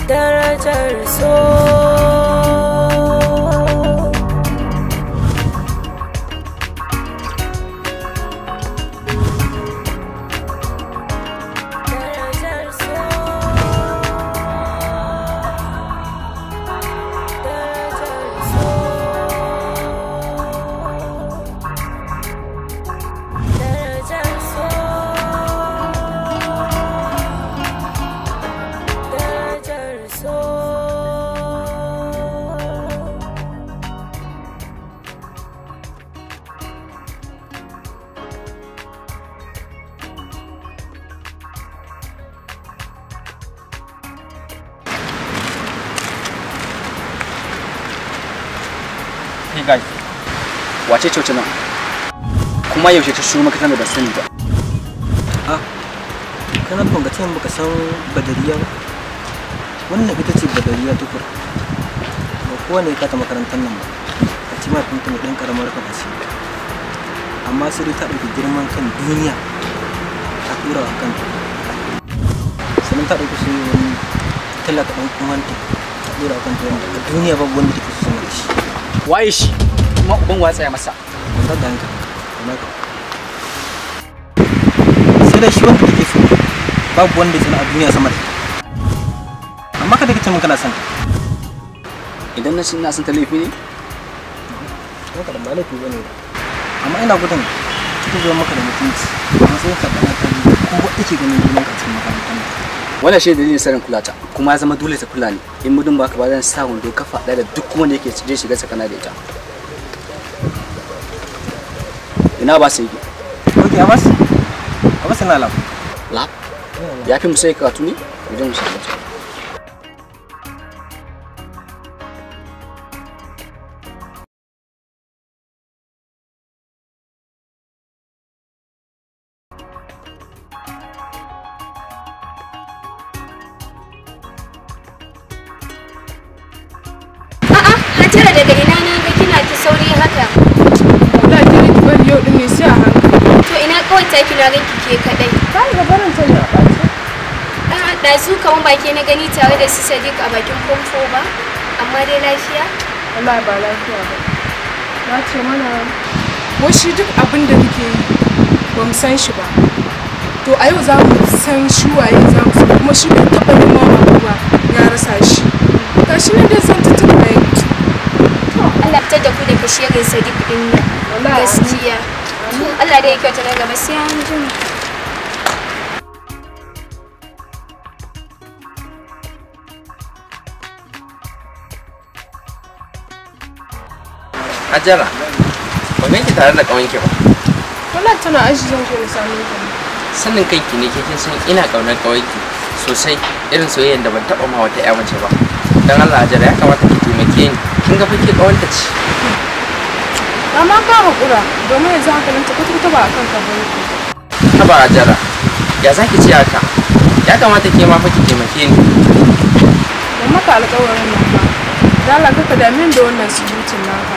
Darajar so. Darajar so. Darajar so. Darajar so. Darajar so. Hey guys, wace ce nan? Kuma yaushe ta shigo makarantar da ban sani ba. Ah, kana ban ga cewa baka san Badariya ba? Wannan ita ce Badariya Tukur. Ba kowa ne ya kata makarantar nan ba. A ci mahaifinta mai ɗan ƙaramar kafa ce. Amma sai dai ta ɗauki girman kan duniya ta ɗora wa kanta. Sannan ta ɗauki soyayya wani talaka ɗan uwanta ta ɗora wa kanta wanda a duniya babu wanda take so sama da shi. Waye shi? Kuma uban wa ya tsaya masa? Kwantar da hankalinka, amma ka. Sai dai shi wanda take so babu wanda ya tsana a duniya sama da ita. Amma kada ka ce min kana son ta. Idan na ce ina son ta laifi ne? Haka da ba laifi bane ba. Amma ina gudun ta zo maka da mutunci a matsayin ka ɗan asali kowa yake ganin girman ka a cikin makarantar nan. Wannan shi ne dalilin sanin kula ta, kuma ya zama dole ta kula ni. In mudun baka ba zan sa wando kafa ɗaya da duk wanda yake zai shiga tsakana da ita. Ina ba sai yake? Ok, Abbas? Abbas yana lab. Lab? Ya fi mu sai karatu ne? Mu je mu same ta. A'a, Hajara daga ina na ga kina ta sauri haka. Wallahi ke ki bari yau din ne sai a hankali. To ina kawai ta kina ganki ke kadai. Ta ga barin ta ne a ɓace. A'a, ɗazu kaman ba ke na gani tare da su Sadiq a bakin famfo ba. Amma dai lafiya? Wallahi ba lafiya ba. Na ce mana wai shi duk abin da muke yi ba mu san shi ba. To a yau za mu san shi waye za mu san kuma shi bai taɓa neman abu ba ya rasa shi. Gashi nan dai san tuttuka ya. To Allah fitar da ku daga shirin Sadiq din nan. Wallahi amin. Gaskiya. To Allah dai ya kyauta na gaba sai an jima. Hajara, ban ganki tare da ƙawanki ba. Wallahi tana aji zan je na same ta. Sanin kanki ne ke kin san ina ƙaunar ƙawanki sosai irin soyayyar da ban taɓa ma wata ƴa mace ba. Dan Allah Hajara ya kamata ki taimake ni. Kin ga fa ke ƙawanta ce. Amma ka haƙura domin yanzu hankalinta kwata-kwata ba a kanka ba yake. Haba Hajara, ya za ki ce haka? Ya kamata ke ma fa ki taimake ni. Ban maka alƙawarin nan ba. Da Allah kar ka dame ni da wannan surutun naka.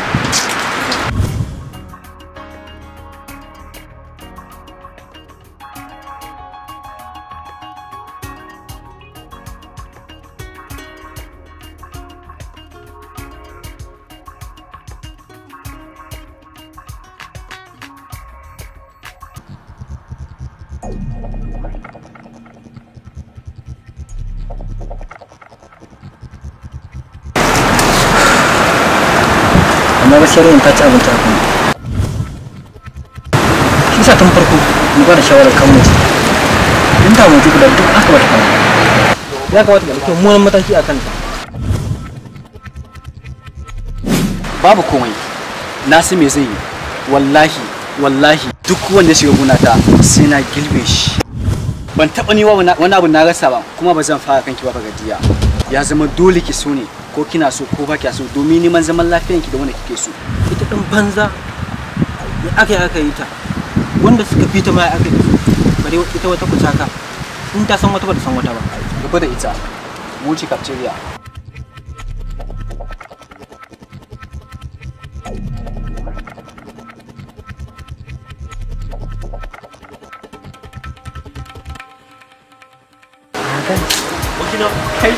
Amma gaskiya Ryan ta ci abinci a kan. Shi sa tun farko ni ba da shawarar kan mace. In ta mutu guda duk aka bata kama. Ya kamata ka ɗauki mummunan mataki a kanta. Babu komai. Na san me zan yi. Wallahi, wallahi duk wanda ya shiga gonata sai na girbe shi. Ban taɓa ni wani abu na rasa ba kuma ba zan fara kanki ba Bagadiya. Ya zama dole ki so ne ko kina so ko ba kya so domin neman zaman lafiyanki da wanda kike so. Ita ɗin banza ya aka yi aka yi ta. Wanda suka fi ta ma ya aka yi da su. Bare ita wata kucaka. In ta san wata ba ta san wata ba. Gaba da ita. Mu wuce cafeteria. Kai.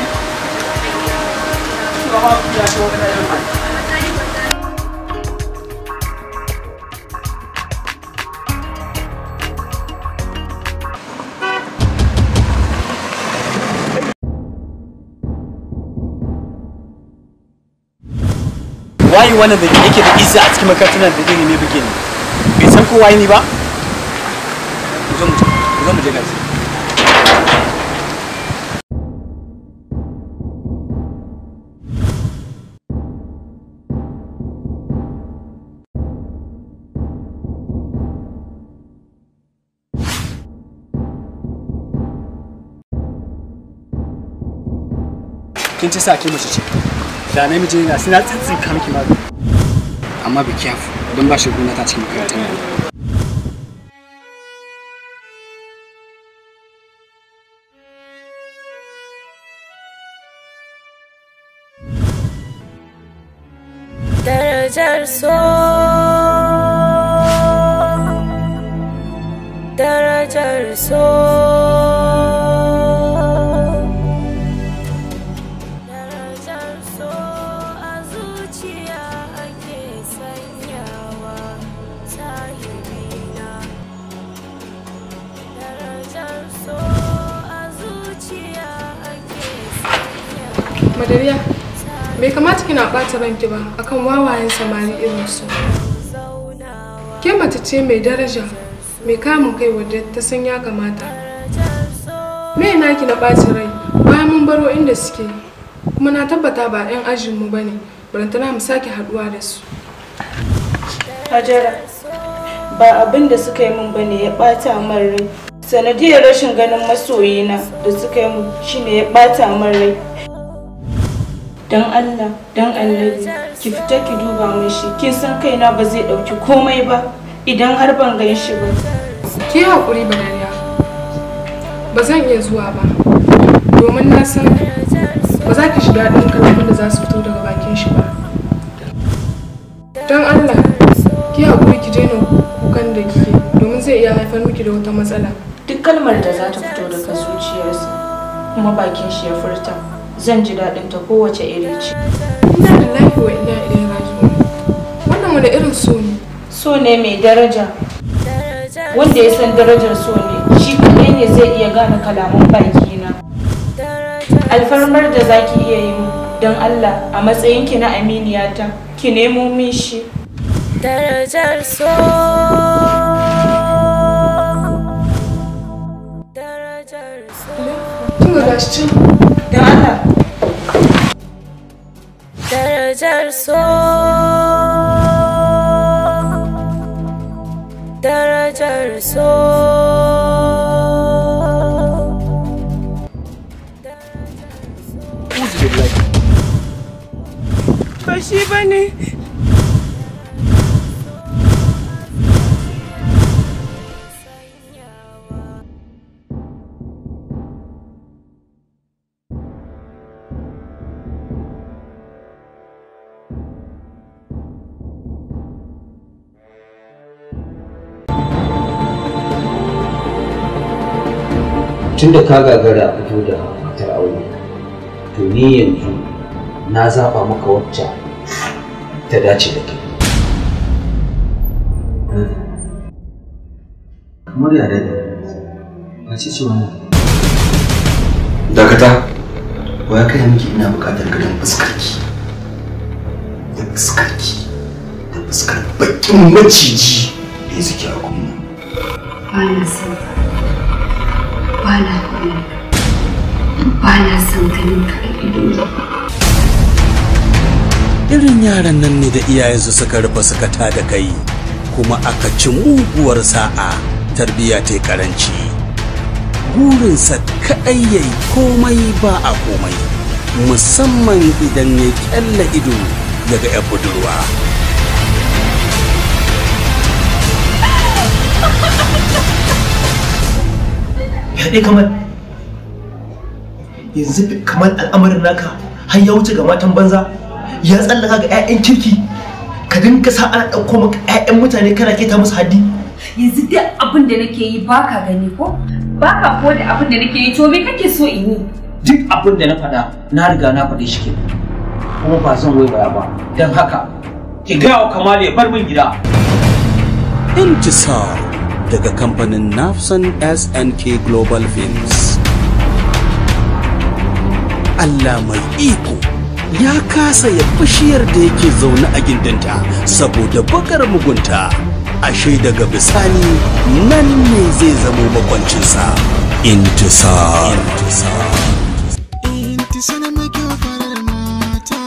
Waye wannan da yake da izza a cikin makarantar da zai neme buge ni? Bai san ko waye ni ba? Zo mu je, zo mu je guys. Kin ci sa ke mace ce. Da namiji ne suna tsintsinka miki magani. Amma be careful don ba shi gona ta cikin makarantar nan. Darajar so, darajar so, darajar so a zuciya ake sanyawa sahibina. Darajar so a zuciya ake sanyawa. Madariya, bai kamata kina ɓata ranki ba akan wawayen samari irin su. Ke mace ce mai daraja, mai kamun kai wadda ta san ya kamata. Me naki na ɓacin rai bayan mun baro inda suke, kuma na tabbata ba 'yan ajinmu ba ne, barantana mu sake haɗuwa da su. Hajara, ba abin da suka yi min bane ya ɓata min rai. Sanadiyar rashin ganin masoyina da suka yi min shine ya ɓata min rai. Don Allah, don Annabi, ki fita ki duba min shi. Kin san kaina ba zai ɗauki komai ba idan har ban gan shi ba. Ki haƙuri Badariya, ba zan iya zuwa ba, domin na san ba za ki shiga daɗin kalaman da za su fito daga bakin shi ba. Don Allah, ki haƙuri ki daina kukan da kike, domin zai iya haifar miki da wata matsala. Duk kalmar da za ta fito daga zuciyarsa kuma bakin shi ya furta, zan ji daɗin ta kowace iri ce. Inna lillahi wa inna ilaihi raji'un. Wannan wani irin so ne? So ne mai daraja. Wanda ya san darajar so ne, shi kaɗai ne zai iya gane kalaman bakina. Alfarmar da za ki iya yi min, don Allah a matsayinki na aminiyata, ki nemo min shi. Darajar so, darajar so, Kin ga gashi can. Don Allah. Darajar so, darajar so. Ba shi ba ne. Tun da ka gagara a fito da matar aure, to ni yanzu na zaɓa maka wacce ta dace da kai. Kamar ya dade, wace ce wannan? Dakata, wa ya kai miki ina buƙatar ganin fuskarki da fuskarki da fuskar baƙin maciji da ya suke a kunna. Ba na son ka. Ba na ƙaunar ka. Ba na son ganin ka a idona. Irin yaran nan ne da iyayensu suka rufe suka tada kai, kuma aka ci muguwar sa'a tarbiyya ta yi karanci. Burinsa kaɗai ya yi komai ba a komai, musamman idan ya ƙyalla ido daga 'yan budurwa. Fyaɗe kamar yanzu kamar al'amarin naka har ya wuce ga matan banza, ya tsallaka ga 'ya'yan kirki, ka dinga sa ana ɗauko maka 'ya'yan mutane kana keta musu haddi. Yanzu duk abin da nake yi baka gani ko? Baka ko da abin da nake yi, to me kake so in yi? Duk abin da na faɗa na riga na faɗe shi kenan. Kuma ba zan waiwaya ba. Don haka, ki gaya wa Kamal ya bar min gida. Intisar daga kamfanin Nafsan SNK Global Films. Allah mai iko ya kasa ya bishiyar da yake zaune a gindinta saboda bakar mugunta. Ashe daga bisani nan ne zai zamo makwancinsa. Intisar. Intisar mai kyau farar mata,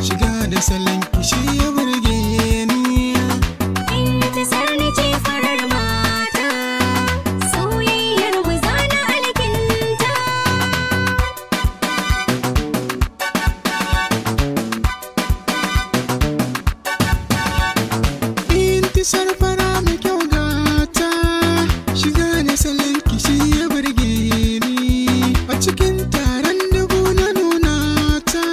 shiga da salon kishi ya burge ni. Intisar ni ce farar mata, soyayyar mu zana alkinta. Intisar fara mai kyau gata, shiga da salon kishi ya burge ni. A cikin taron dubu na nuna ta,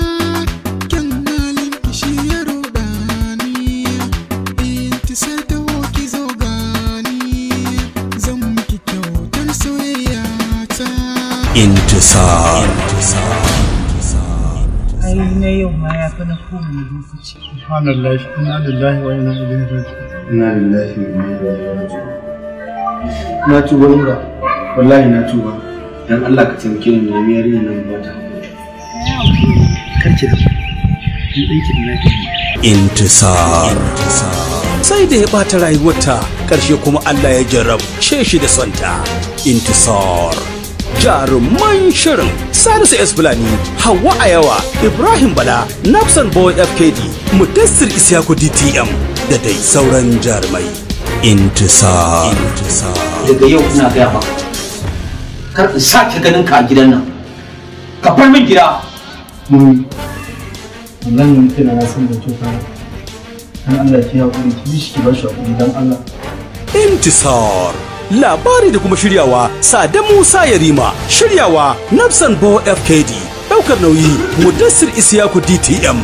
kyan halin kishi ya ruɗa ni. Intisar ta ki zo gani, zan miki kyautar soyayya ta. Intisar. Ai na yau ma ya fi na kowane lokaci. Subhanallah, inna lillahi wa inna ilaihi raji'un. Inna lillahi wa inna ilaihi raji'un. Na tuba Nura, wallahi na tuba. Dan Allah ka taimake ni nemi yarinyar nan ba ta. Kar ki damu. Ni ɗanki da lafiya. Intisar. Sai da ya ɓata rayuwarta, ƙarshe kuma Allah ya jarabce shi da sonta. Intisar. Jaruman shirin Salisu S. Fulani, Hauwa Ayawa, Ibrahim Bala, Nafsan Boy FKD, Mudassir Isyaku DTM da dai sauran jarumai. Intisar. Daga yau ina gaya maka, kar in sake ganin ka a gidan nan. Ka bar min gida. Mummy, wallahi ni kaina na san ban kyauta ba. Dan Allah ki haƙuri, ki bi shi ki ba shi haƙuri dan Allah. Intisar. Labari da kuma shiryawa Sada Musa Yarima, shiryawa Nafsan Bo FKD, daukar nauyi Mudassir Isiyaku DTM,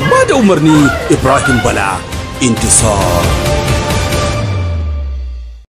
ba da umarni Ibrahim Bala. Intisar.